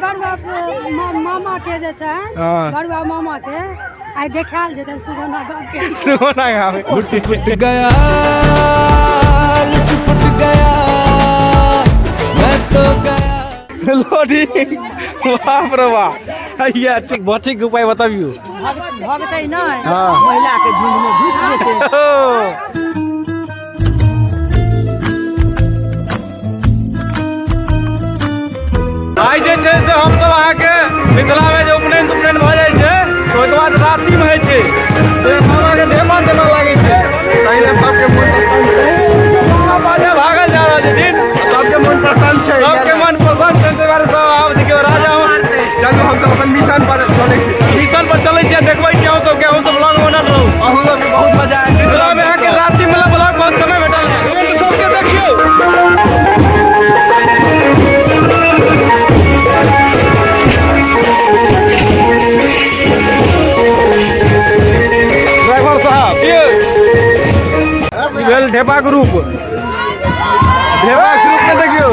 बरुआ मामा के जे छै, हाँ। बरुआ मामा के आइ देखायल जेतै सुगौना गाँव के। सुगौना गाँव में। लुट पुट गया, लुट पुट गया, मैं तो गया। लोडी, बाप रे बाप। हैया ठीक, बचै के उपाय बतबियौ। भगतै नहि। हाँ। महिला के झुंड में घुस जेतै। आइ जे छै से हमसब अहाँके मिथिलामे जे उपनयन तुपनयन भऽ जाइ छै, ओहिके बाद रातिमे होइ छै से मामाके ढेमा तेमा लागै छै। तहिना सबके मन पसन्द छै। मामा पाछा भागल जा रहल छथिन। सबके मन पसन्द छै। सबके मन पसन्द छै, ताहि दुआरे सब आब देखियौ राजा। चलू, हम सब अपन मिशन पर चलै छी। मिशन पर चलै छियै, देखबै छियै हम सबके। हम सब ब्लॉग बनल रहू। अहूँ लोग बहुत मजा आयत। मिथिलामे अहाँके राति में ब्लॉग बहुत समय भेटल है सबके। देखियौ। ड्राइवर साहब, ई भेल ढेपा ग्रुप। ढेपा ग्रुप में देखियौ।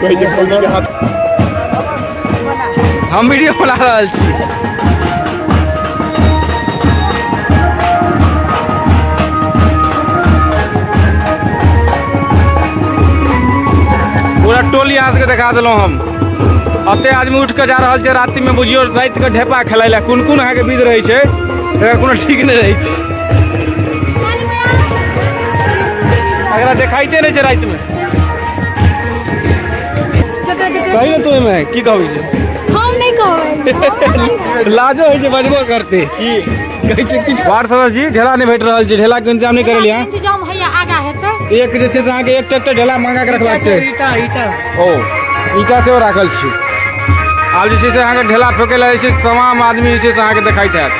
कहै छै फौजी के हाथ। हम वीडियो बना रहल छी। पूरा टोली अहाँ सबके देखा देलहुँ हम। एते आदमी उठि कऽ जा रहल छै रातिमे, बुझियौ राति कऽ ढेपा खेलाय लए। कोन कोन अहाँके विध रहै छै, एकर कोनो ठीक नहि रहै छै। एकरा देखाइते नहि छै रातिमे। कही ने तू, ओहिमे की कहबै छै? हम नहि कहबै। लाजो होइ छै, बजबो करते। की कहै छै किछु? वार्ड सदस्य जी, ढेला नहि भेट रहल छै, ढेलाके इंतजाम नहि करेलियै अहाँ? इंतजाम हैया, आगा हेतै। एक जे छै से अहाँके एक ट्रैक्टर ढेला मंगा के रखबाक छै। ईटा, ईटा। ओ ईटा सेहो राखल छै। आब जे छै से अहाँके ढेला फेकै लए जे छै तमाम आदमी जे छै से अहाँके देखाइत हैत।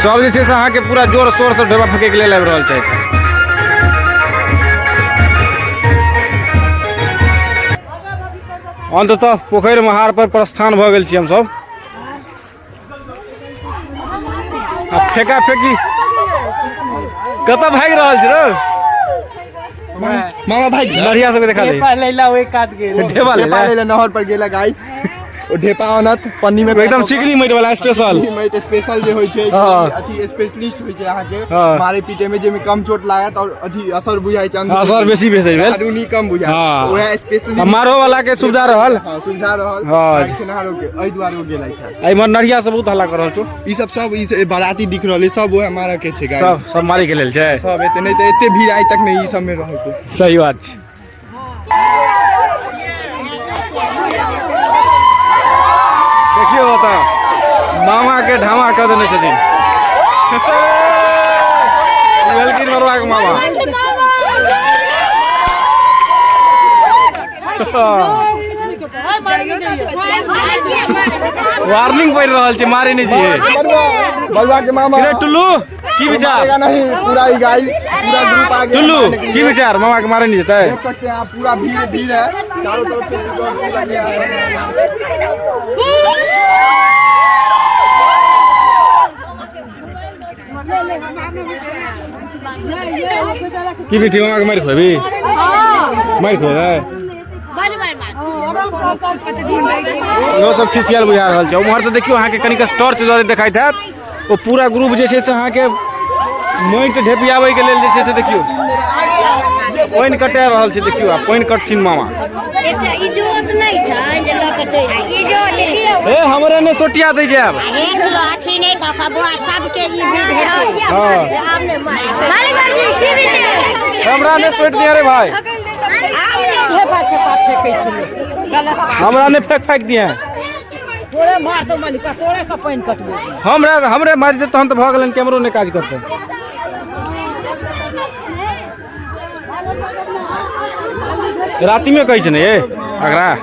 सब जे छै से अहाँके पूरा जोर शोरसँ ढेला फेकैके लेल आबि रहल छथि। अन्ततः पोखरि महार पर प्रस्थान भऽ गेल छी हमसब आ फेका फेकी। कतऽ भागि रहल छी रौ? मामा भाई। लड़िया सबके देखा दे। ढेपा लैला ओहि कात गेल। ढेपा ढेपा ले। ले नहर पर गेला गाइस। ओ ढेपा अनत पन्नी में। एकदम चिकनी माटि वाला स्पेशल। चिकनी माटि स्पेशल जे होइ छै। हाँ। अथी स्पेशलिस्ट होइ छै अहाँके। हाँ। मारे पीटे में, जाहिमे कम चोट लागत और अथी असर बुझाइ छै अंदर। असर बेसी बेसी भेल। अंदरूनी कम बुझाइ। हाँ। वएह स्पेशली। आ मारो वाला के सुविधा रहल। हाँ, सुविधा रहल। हाँ। खेनहारो के एहि दुआरे ओ गेलथि हँ। एहिमे नरिया सब बहुत हल्ला कर रहल छौ। ई सब सब ई सब बाराती दिख रहल है, सब वएह मारऽ के छै गाइस। सब सब मारे के लेल छै। सब एते नहि तऽ एते भीड़ आइ तक नहि ई सब में रहल छै। सही बात छै। देखियौ, ओतऽ मामा के ढामा कऽ देने छथिन। ई भेलखिन बरुआ के मामा। वार्निंग पड़ि रहल छै, मारे नहि दिए। बरुआ, बरुआ के मामा। रे टुल्लू, की विचार? मारेगा नहीं पूरा ही गाइस, पूरा ग्रुप आ गया टुल्लू, मारने के की लिए। विचार, मामा के मारे नहीं जेतै? देख सकते हैं आप, पूरा भीड़ भीड़ है, चारों तरफ से सिक्योरिटी लगे हैं। की बेटी, मामा के मारि खुएबी? मारि खुएबै? इहो सब खिसियल बुझा रहल छै। उम्हर से देखियौ, अहाँके कनिक टॉर्च दऽ देखाइत हैत। ओ पूरा ग्रुप जे छै से अहाँके माटि ढेपियाबै के लेल जे छै से देखियौ पानि कटा रहल छै। देखियौ, आब पानि कटथिन मामा। एकटा इजोत नहि छै जे लऽ कऽ चलि आइ। इजोत दियौ। ए, हमरे ने सोटिया दै जायब। एक अथी नहि कऽ कऽ बौआ, सबके ई विध हेतै। हाँ। मालिक बाबूजी, की विध? हमरा ने सोटि दिया रे भाई। आब नहि ढेपा ठेपा फेकै छलै। हमरा ने फेंक फेंक दिया। तोरे मारतौ मालिका, तोरे से पानि कटबै। हमरा हमरे मारि देत तहन तऽ भऽ गेलनि, कैमरो नहि काज करतै। रातिमे कहै छै ने ये अगरा।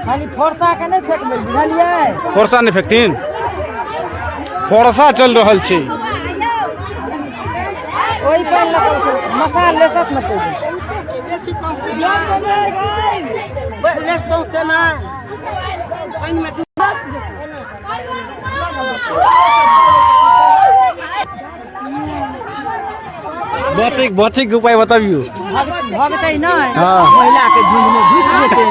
खाली फोरसा के नहि फेकबै, बुझलियै? फोरसा नहि फेकथिन। फोरसा चल रहल छै। ओहि पानि लऽ कऽ मसाल लेसत ने कोइ। लेसतौ से नहि पानिमे। बचे बचे के उपाय बतबियौ। भगतै नहि, हाँ। महिला के झुंड में घुस जेतै।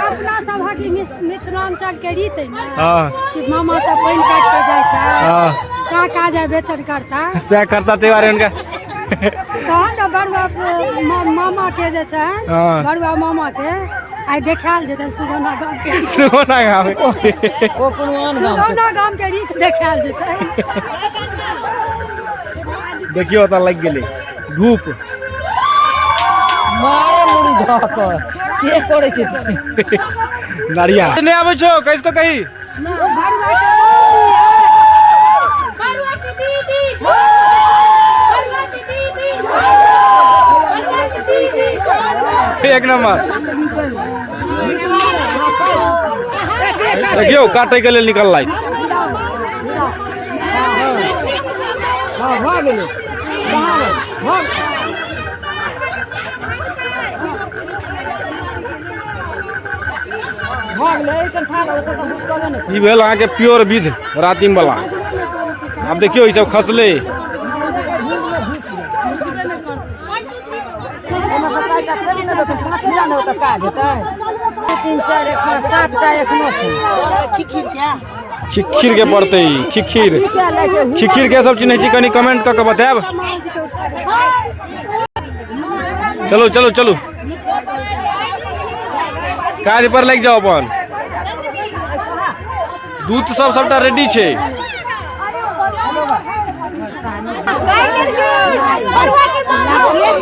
अपना सभक ई मिथिलांचल के रीत है ने हाँ कि मामा सब पानि काटि के जाइ छै, हाँ। सएह काज है बेचन करता, सएह करता ताहि दुआरे हुनका तहन ने बरुआ मामा के जे छै, हाँ। बरुआ मामा के आइ देखायल जेतै सुगौना गाम के। सुगौना गाम। ओ कोनो आन गाम के। सुगौना गाम के रीत देखायल जेतै। देखियौ ओतऽ लागि गेलै धूप। मारे मुड़ी धऽ कऽ के करै छै? नारिया नहि आबै छौ, कहि कऽ कही। बरुआ के दीदी, बरुआ के दीदी, बरुआ के दीदी। एक नंबर। देखियौ काटै के लेल निकललै। हँ, भऽ गेलै। कहाँ भऽ भऽ गेलै? एहिठाम ठाढ़ ओतऽ तऽ घुसकबे नहि। ई भेल अहाँके प्योर विध रातिम वाला। आब देखियौ ई सब खसलै। ओहिमे सँ 4टा फेर ने देतै, 5टा ने ओतऽ काज हेतै। 3 4 1 5 7टा एखनो छै। खिखिर के पड़तै ई, खिखिर। खिखिर के सब चिन्है छी? कनि कमेंट कऽ के बतायब। चलू चलू चलू, काज पर लागि जाउ अपन। दूध सब सबटा रेडी छै।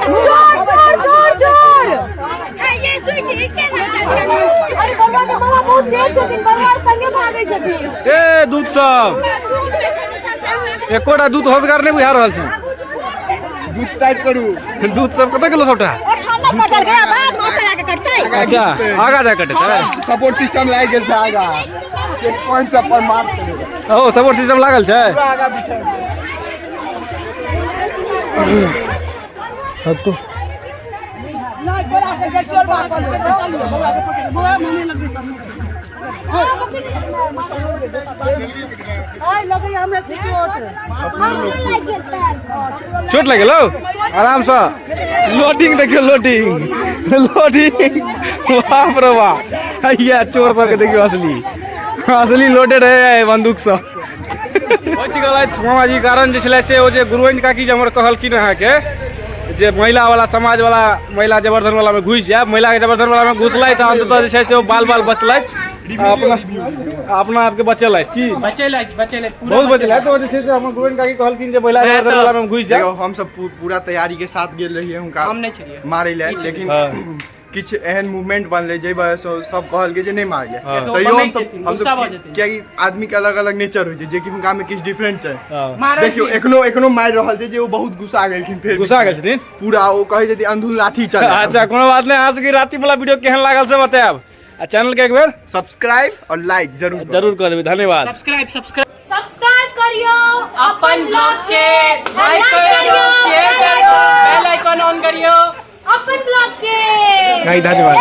चोर चोर चोर चोर! अरे बरुआ के मामा बहुत तेज छथिन, बरुआ संगे भागै छथिन। ए दूध सब एकोटा दूध होशगर नहि बुझा रहल छै। दूध टाइट करू। दूध सब कतऽ गेलो सबटा? अच्छा, आगा जा कटे। सपोर्ट सिस्टम लागि गेल छै, आगा चेक पॉइंट सब पर मार चलेगा। ओ सपोर्ट सिस्टम लागल छै पूरा आगा पीछे। अब तो चोट लागि गेलौ? आरामसँ लोडिंग देखियौ, लोडिंग लोडिंग, बाप रे बाप। हैया चोर सबके देखियौ, असली असली लोडेड है बंदूक सब। बचि गेलथि मामाजी, कारण जे छलै से ओ जे गुरुआइन काकी जे हमर कहलखिन अहाँके जे महिला वाला समाज वाला महिला जबरदन वाला में घुसि जायब, महिला के जबरदन वाला में घुसलथि तऽ अंततः जे छै से ओ बाल बाल बचलथि, अपना अपना आपके बचेलथि। की बचेलथि? बचेलथि पूरा। बहुत बचेलथि। ओ जे छै से हमर गुरुआइन काकी कहलखिन जे महिला जबरदन वाला में घुसि जायब। देखियौ, हमसब पूरा तैयारी के साथ गेल रहियै हुनका हम नहि छलियै मारै लए, लेकिन किछु एहन मूवमेंट बनलै जाहि वजहसँ सब कहलकै जे नहि मारियै। तैयो बनै हमसब छथिन, गुस्सा भऽ हमसब जेथिन। कियाकि आदमी के अलग अलग नेचर होइ छै, जेकि हुनका मे किछु डिफरेंट छै। मारै देखियौ, एखनो एखनो मारि रहल छै जे ओ बहुत गुस्सा गेलखिन, फेर गुस्सा गेल छथिन पूरा। ओ कहै छथिन अंधुन लाठी चल। अच्छा, कोनो बात नहि। अहाँ सबके राति वाला वीडियो केहन लागल से बतायब आ चैनल के एक बेर सब्सक्राइब और लाइक जरूर करू। जरूर कऽ देबै। धन्यवाद। सब्सक्राइब सब्सक्राइब सब्सक्राइब करियो अपन ब्लॉग के, लाइक करियो, शेयर करियो, बेल आइकन ऑन करियो अपन ब्लॉग के। नहीं, धन्यवाद।